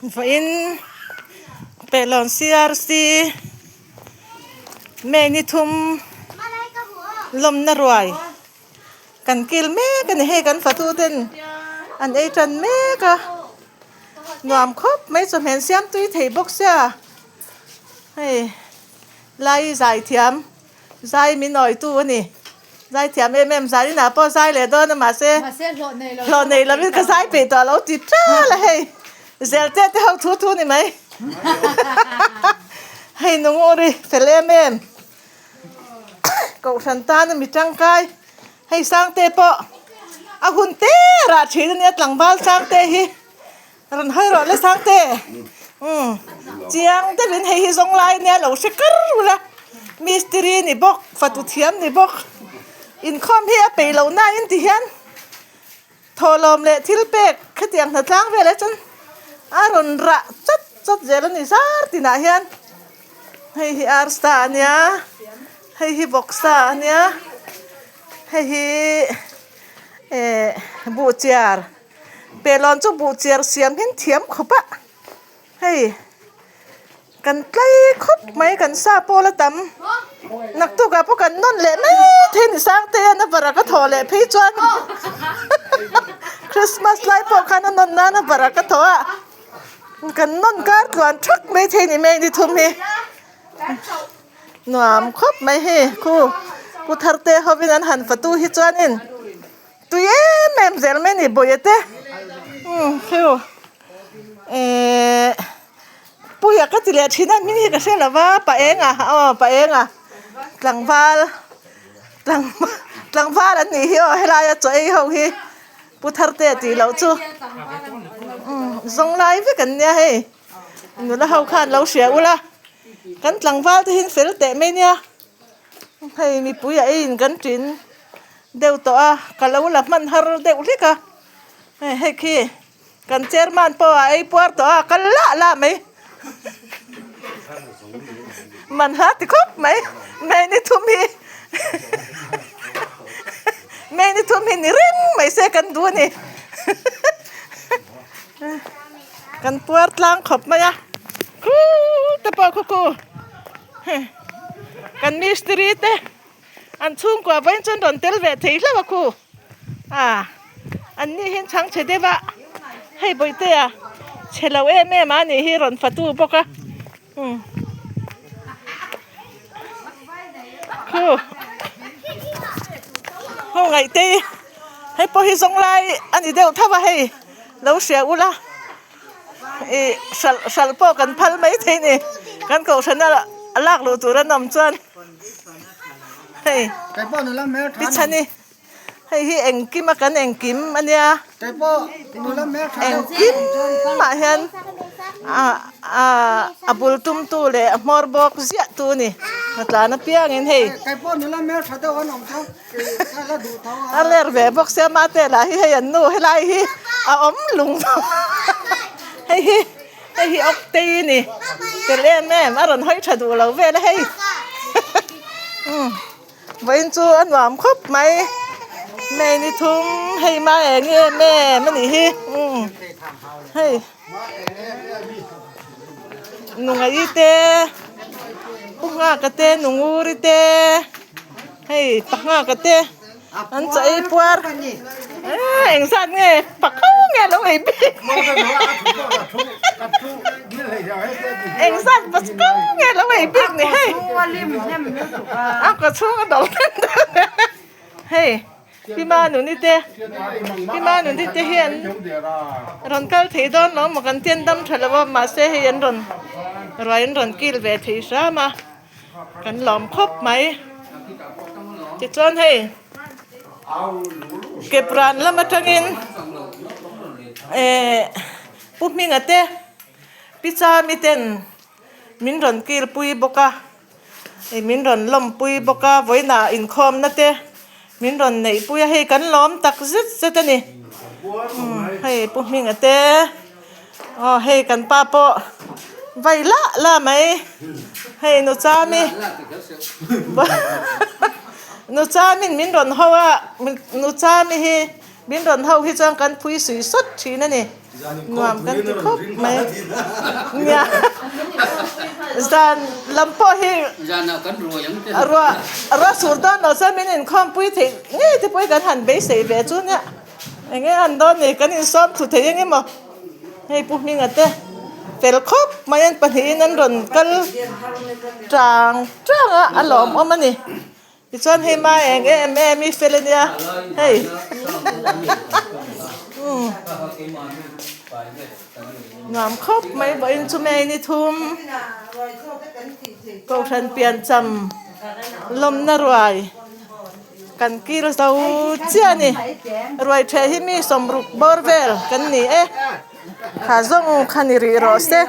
Vawiin Pehlawn CRC May ni thum lawmna ruai kan kil mek a ni hei kan fatu ten an ei tan mek a nuam khawp mai chawhmeh an siam tui thei bawk sia hei lai zai thiam. Zai min awitu a ni. Zai thiam em em zan inah pawh zai leh dawn a mahse hlawh nei lovin ka zai peih tawh lo ti ṭal a hei. Zelte te ho thu thu ni mai. Hei nung uri fel em em. Kohhran tana mi tangkai hei Sangte pawh a hun te rah thin a nia tlangval Sangte hi. Rawn hawi rawh le Sangte. Umm chiang deuhin hei hi zawng lai ania lo hre kar ula mistiri ni bawk fatu thiam ni bawk inkhawm hi a peih loh na in ti hian thawhlawm leh thil pek khatiang hna tlang velah chuan a rawn rah chat chat zel a ni zar tinah hian hei hi arsa ania hei hi vawksa ania hei hi eh buhchiar. Pelawn chu buh chiar siam hian thiam khawp a, hei kan tlai khawp mai kan sa pawl a tam naktuk ah pawh kan nawn leh mai thei ni Sangte hian a barah ka thawh leh phei chuan Christmas lai pawh khan a nawn nan a barah ka thawh a kan nawn kar tluan thak mai thei ni mai ni thum hi nuam khawp mai hei khu pu Tharte hovin an han fatu hi chuanin. Tui em em zel mai a ni bawih te umm khiu ehh puia ka ti leh thin a hming hi ka hre lo va pa enga aw pa enga tlangval tlangval an nih hi aw helaia chaw ei ho hi pu tharte tih loh chu umm zawng lai vek an nia hei nula ho khan lo hria ula kan tlangval te hi an fel teh mai nia hei mipui a eiin kan tin. Deuh tawh a, ka lo la hman har deuh hlek a, hei hei khi kan chairman pawh a ei puar tawh a, kal lah lah mai man hla ti khawp mai, May ni thum hi May ni thum hi ni reng mai se kan duh a ni kan puar tlang khawp mai a, khuuu te pawh khu khu kan mistiri te. An chhungkua vawiin chuan rawn tel ve thei hlauh a khu. A an ni hian chhang chhe deuh a, hei Bawihtea chhe lo em em a nih hi rawn fatu bawk a. Umm khu ho ngaihtei hei pawh hi zawng lai a ni deuh tho a hei lo hria ula ih hralh hralh pawh kan phal maithei a ni kan kohhran a lak luh tur an awm chuan. Hei Pichhani hei hi engkim a kan engkim a nia engkim ah hian ah ah a bul tum tu leh a hmawr bawk ziah tu a ni a tlan apiangin hei a ler ve bawk sia mate lah hi hei an nu helai hi a awm lung hei hi. Hei hi awk tei a ni tel em em a rawn hawi tha duh lo vel a hei umm vawiin chu a nuam khawp mai May ni thum hei ma eng em em a nih hi umm hei nungaih te pu nghaka te nunguri te hei pa nghaka te. An chaw ei puar eee engzat nge pakho nge lo ei bik engzat pakho nge lo ei bik ni hei a kaw chhung a dawlh hnem deuh hei pi manuni te pi manuni te hian rawn kal thei dawn lo maw kan tian dam tha lo a mahse hei an rawn ruai an rawn kil ve thei hram a. Kan lawm khawp mai. Tichuan hei Kepran lam atangin eh Pu Hminga te Pi Chami ten min rawn kilpui bawk a, ih min rawn lawmpui bawk a, vawiinah inkhawmna te min rawn neihpui a, hei kan lawm tak zet zet a ni. Hei Pu Hminga te. Aw hei kan pa pawh vai lah lah mai hei nu chami nu chamin min rawn ho a nu chami hi min rawn ho hi chuan kan phui suih sawt thin a ni. Nuam kan ti khawp mai. Nia zan lam pawh hi ruah ruah sur dawn lo chuan min inkhawmpui theih ngei te pawh hi kan han beisei ve chu nia. Eng nge an dawn ni kan insawm thlu thei eng emaw hei Pu Hminga te fel khawp mai an pahnihin an rawn kal tang tang a a lawmawm a ni. Tichuan hei ma eng em em i fel ania hei umm nuam khawp mai vawiin chu May ni thum Kohhran piancham lawmna ruai kan kil zo chiah a ni ruai theh hi mi sawmruk bawr vel kan ni e kha zawng kha ni rih rawh se.